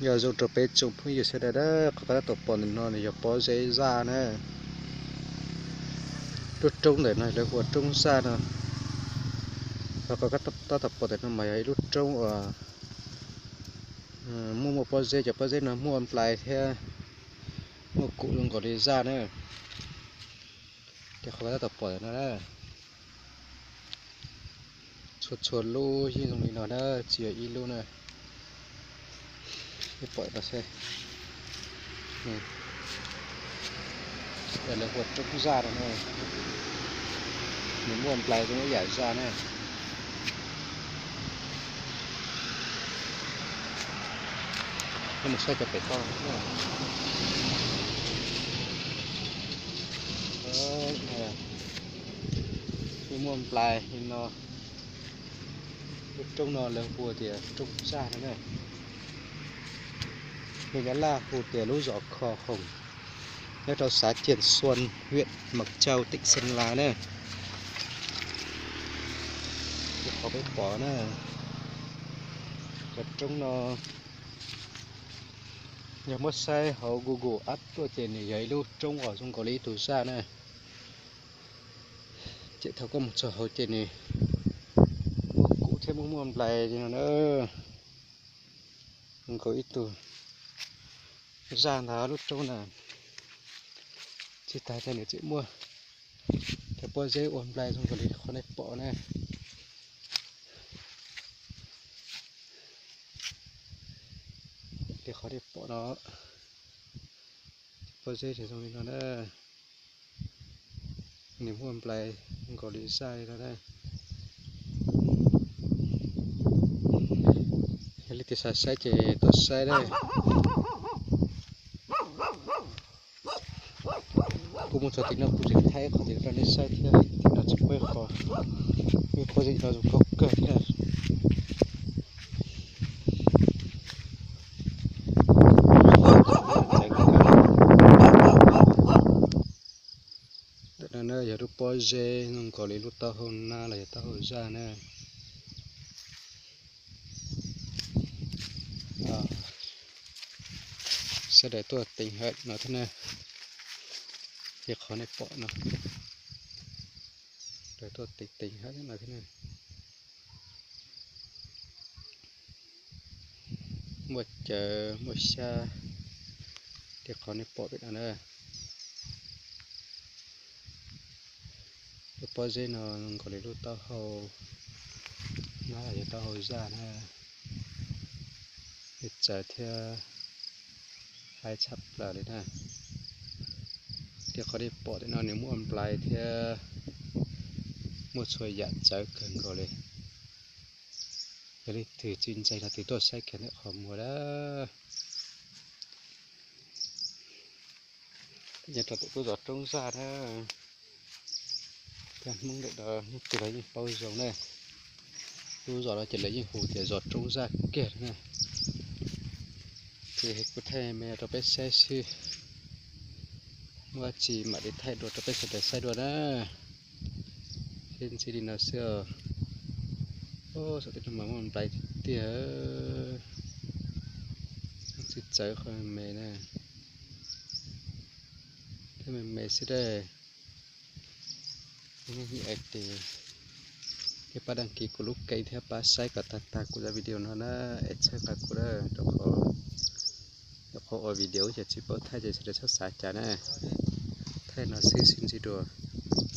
Nyob zoo rau peb tsoom phooj ywg sawv daws, qhov koj tab tom pom ntawm no nws yog pob zeb zaj na. Lub roob ntawm no lawv hu ua roob zaj no. Qhov koj tab tom pom ntawm no mas yog ib lub roob uas muaj muaj pob zeb, cov pob zeb no muaj nplai thiab muaj kuv zoo nkaus li zaj na. Ces qhov koj tab tom pom ntawm no na, txhua txhua lub yeej zoo li no na, tsis yog ib lub na. Pom no seb, lawv hu ua roob zaj no na, nws muaj nplai zoo ib yam zaj na. Mus saib cov pem toj. Yeej muaj nplai li no. Lub roob no lawv hu tias roob zaj no na. Lus Nyab Laj hu tias lub zos Kho Hoom, nyob rau xã Triềng Xuân, huyện Mộc Châu, tỉnh Sơn La na. Qhov peb pom na, cov roob no yog muab saib hauv Google Earth tuaj ces nws yog ib lub roob uas zoo nkaus li ib tug zaj na. Ces thaum koj mus txog hauv ces nws muaj kuv thiab muaj muaj nplai li no na. Zoo nkaus ib tug zaj ntag lub roob na. Tsis tas ces nws tseem muaj cov pob zeb ua nplai zoo nkaus li qhov nej pom na. Li qhov nej pom no, pob zeb zoo li no na. Nws muaj nplai zoo nkaus li zaj li no na. Yog leej twg xav saib ces tuaj saib na. Kuv mus txog tim no kuv tseem thaij qhov tim no rau nej saib thiab, tim no tsis muaj ib qho, ib pob zeb no zoo nkauj kawg thiab. Ntawm no na yog lub pob zeb zoo nkaus li lub taub hau nab los yog taub hau zaj na. Sawv daws tuaj teev hawm no thiab na. Li qhov nej pom no, sawv daws tuaj teev teev hawm no thiab na. Muaj cawv muaj xyab li qhov nej pom pem no na. Lub pob zeb no zoo nkaus li lub taub hau nab los yog taub hau zaj na. Nws txawv thiab haib tshaj plaws li na. Li qhov nej pom tim no nws muaj nplai thiab muaj txhua yam txawv kawg nkaus li. Yog leej twg tsis ntseeg no ces tuaj saib kiag ntawm qhov muag na. Nyob rau tim lub zos Roob Zaj na. Cov Hmoob ntawm no leej twg los yeej paub zoo na. Lub zos no ces lawv yeej hu tias zos Roob Zaj kiag na. Ces kuv thaij me rau peb saib xwb, muaj dab tsi mam li thaij dua rau peb sawv daws saib dua na. Sib ntsib li no xwb os. Saum tej no mas muaj nplai tiag tiag. Tsis txawv qhov me me na, thiab me me xwb dab. Nyiam ces pab đăng ký kuv lub kênh thiab pab saib kom tag tag kuv zaj video no na, es txhawb nqa kuv na, rau qhov nyuam qhuav ua video ces tsis paub thaij ces sawv daws txhob xav cas na. Thaij no xwb, sib ntsib dua.